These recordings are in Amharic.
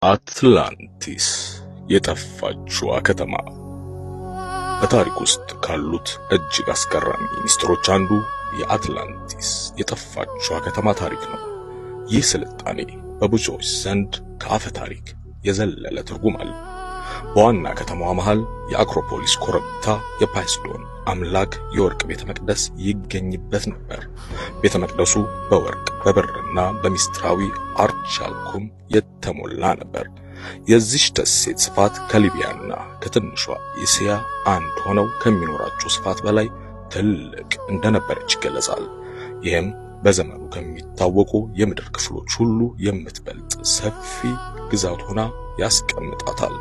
አትላንቲስ፣ የጠፋችዋ ከተማ። በታሪክ ውስጥ ካሉት እጅግ አስገራሚ ሚስጥሮች አንዱ የአትላንቲስ የጠፋችዋ ከተማ ታሪክ ነው። ይህ ስልጣኔ በብዙዎች ዘንድ ከአፈ ታሪክ የዘለለ ትርጉም አለው። በዋና ከተማዋ መሃል የአክሮፖሊስ ኮረብታ የፓይስዶን አምላክ የወርቅ ቤተ መቅደስ ይገኝበት ነበር። ቤተ መቅደሱ በወርቅ፣ በብርና በሚስጥራዊ አርቻልኩም የተሞላ ነበር። የዚች ደሴት ስፋት ከሊቢያና ከትንሿ እስያ አንድ ሆነው ከሚኖራቸው ስፋት በላይ ትልቅ እንደነበረች ይገለጻል። ይህም በዘመኑ ከሚታወቁ የምድር ክፍሎች ሁሉ የምትበልጥ ሰፊ ግዛት ሆና ያስቀምጣታል።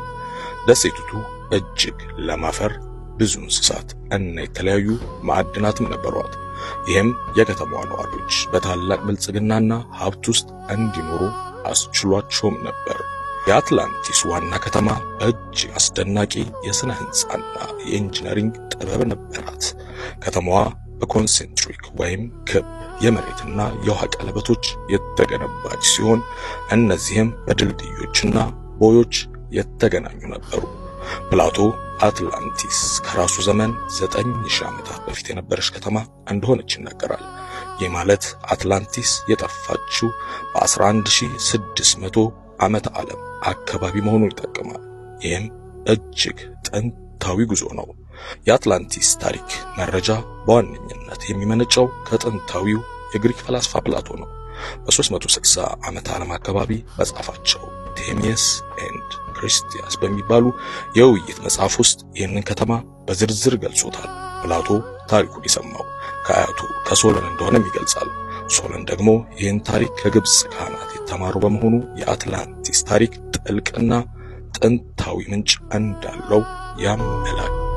ደሴቲቱ እጅግ ለም አፈር፣ ብዙ እንስሳት እና የተለያዩ ማዕድናትም ነበሯት። ይህም የከተማዋ ነዋሪዎች በታላቅ ብልጽግናና ሀብት ውስጥ እንዲኖሩ አስችሏቸውም ነበር። የአትላንቲስ ዋና ከተማ እጅግ አስደናቂ የሥነ ሕንፃና የኢንጂነሪንግ ጥበብ ነበራት። ከተማዋ በ concentric ወይም ክብ የመሬትና የውሃ ቀለበቶች የተገነባች ሲሆን እነዚህም በድልድዮችና ቦዮች የተገናኙ ነበሩ። ፕላቶ አትላንቲስ ከራሱ ዘመን 9000 ዓመታት በፊት የነበረች ከተማ እንደሆነች ይናገራል። ይህ ማለት አትላንቲስ የጠፋችው በ11600 ዓመተ ዓለም አካባቢ መሆኑን ይጠቅማል። ይህም እጅግ ጥንታዊ ጉዞ ነው። የአትላንቲስ ታሪክ መረጃ በዋነኝነት የሚመነጨው ከጥንታዊው የግሪክ ፈላስፋ ፕላቶ ነው። በ360 ዓመተ ዓለም አካባቢ በጻፋቸው ቴሚየስ and ክሪስቲያስ በሚባሉ የውይይት መጽሐፍ ውስጥ ይህንን ከተማ በዝርዝር ገልጾታል። ፕላቶ ታሪኩን የሰማው ከአያቱ ከሶለን እንደሆነም ይገልጻል። ሶለን ደግሞ ይህን ታሪክ ከግብፅ ካህናት የተማሩ በመሆኑ የአትላንቲስ ታሪክ ጥልቅና ጥንታዊ ምንጭ እንዳለው ያመላክታል።